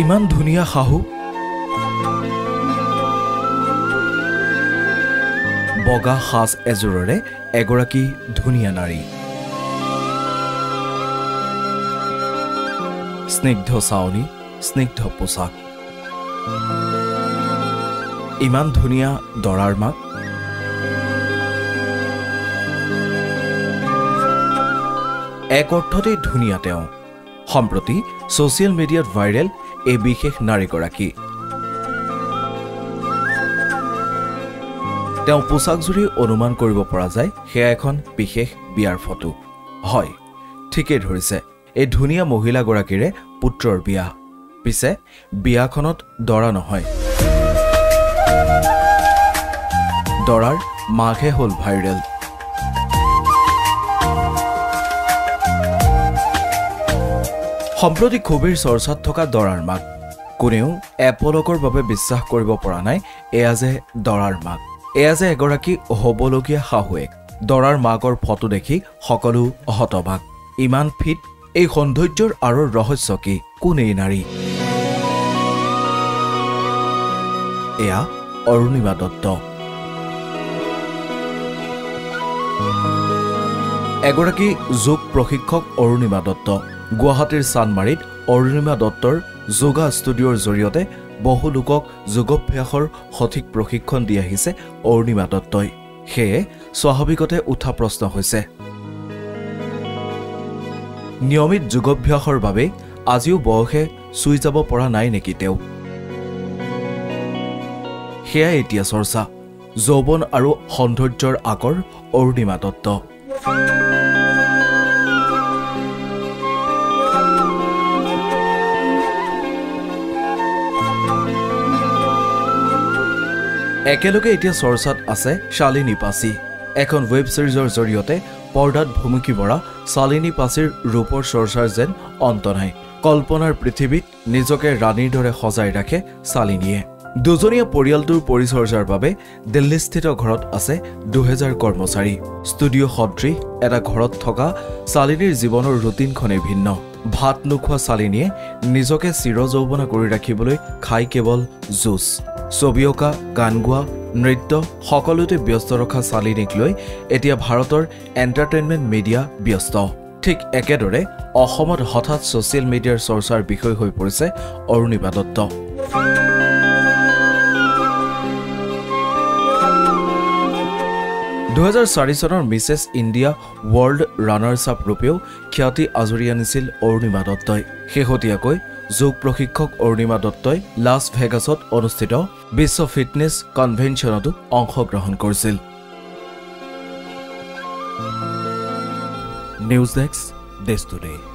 ইমান ধুনীয়া শাহু, বগা সাজ এযোৰেৰে এগৰাকী ধুনীয়া নাৰী, স্নিগ্ধ চাউনি, স্নিগ্ধ পোছাক, ইমান ধুনীয়া দৰাৰ মাক। এক অৰ্থতেই ধুনীয়া তেওঁ। সম্প্ৰতি ছ'চিয়েল মিডিয়াত ভাইৰেল এই বিশেষ নাৰীগৰাকী। তেওঁ পোছাকজুৰি অনুমান কৰিব পৰা যায় সেয়া এখন বিশেষ বিয়াৰ ফটো। হয়, ঠিকেই ধৰিছে, এই ধুনীয়া মহিলাগৰাকীৰে পুত্ৰৰ বিয়া। পিছে বিয়াখনত দৰা নহয়, দৰাৰ মাকহে হ'ল ভাইৰেল। সম্প্ৰতি খুবেই চৰ্চাত থকা দৰাৰ মাক। কোনেও এপলকৰ বাবে বিশ্বাস কৰিব পৰা নাই এয়া যে দৰাৰ মাক, এয়া যে এগৰাকী হ'বলগীয়া শাহুৱেক। দৰাৰ মাকৰ ফটো দেখি সকলো হতবাক। ইমান ফিট, এই সৌন্দৰ্যৰ আঁৰৰ ৰহস্য কি? কোন এই নাৰী? এয়া অৰুণিমা দত্ত, এগৰাকী যোগ প্ৰশিক্ষক। অৰুণিমা দত্ত গুৱাহাটীৰ চানমাৰীত অৰুণিমা দত্তৰ যোগা ষ্টুডিঅ'ৰ জৰিয়তে বহু লোকক যোগাভ্যাসৰ সঠিক প্ৰশিক্ষণ দি আহিছে অৰুণিমা দত্তই। সেয়ে স্বাভাৱিকতে উঠা প্ৰশ্ন হৈছে, নিয়মিত যোগাভ্যাসৰ বাবে আজিও বয়সে চুই যাব পৰা নাই নেকি তেওঁ? সেয়াই এতিয়া চৰ্চা। যৌৱন আৰু সৌন্দৰ্যৰ আকৰ অৰুণিমা দত্ত। একেলগে এতিয়া চৰ্চাত আছে শালিনী পাচি। এখন ৱেব ছিৰিজৰ জৰিয়তে পৰ্দাত ভুমুকি মৰা শালিনী পাচিৰ ৰূপৰ চৰ্চাৰ যেন অন্ত নাই। কল্পনাৰ পৃথিৱীত নিজকে ৰাণীৰ দৰে সজাই ৰাখে শালিনীয়ে। দুজনীয়া পৰিয়ালটোৰ পৰিচৰ্যাৰ বাবে দিল্লীস্থিত ঘৰত আছে 2000 কৰ্মচাৰী। ষ্টুডিঅ' সদৃশ এটা ঘৰত থকা শালিনীৰ জীৱনৰ ৰুটিনখনেই ভিন্ন। ভাত নোখোৱা শালিনীয়ে নিজকে চিৰযৌৱনা কৰি ৰাখিবলৈ খাই কেৱল জুচ। ছবি অঁকা, গান গোৱা, নৃত্য সকলোতে ব্যস্ত ৰখা শালিনীক লৈ এতিয়া ভাৰতৰ এণ্টাৰটেইনমেণ্ট মিডিয়া ব্যস্ত। ঠিক একেদৰে অসমত হঠাৎ ছ'চিয়েল মিডিয়াৰ চৰ্চাৰ বিষয় হৈ পৰিছে অৰুণিমা দত্ত। 2004 চনৰ Mrs India world runners up ৰূপেও খ্যাতি আজুৰি আনিছিল অৰুণিমা দত্তই। শেহতীয়াকৈ যোগ প্ৰশিক্ষক অৰুণিমা দত্তই লাছ ভেগাছত অনুষ্ঠিত বিশ্ব ফিটনেছ কনভেনশ্যনতো অংশগ্ৰহণ কৰিছিল। News desk, Desh today.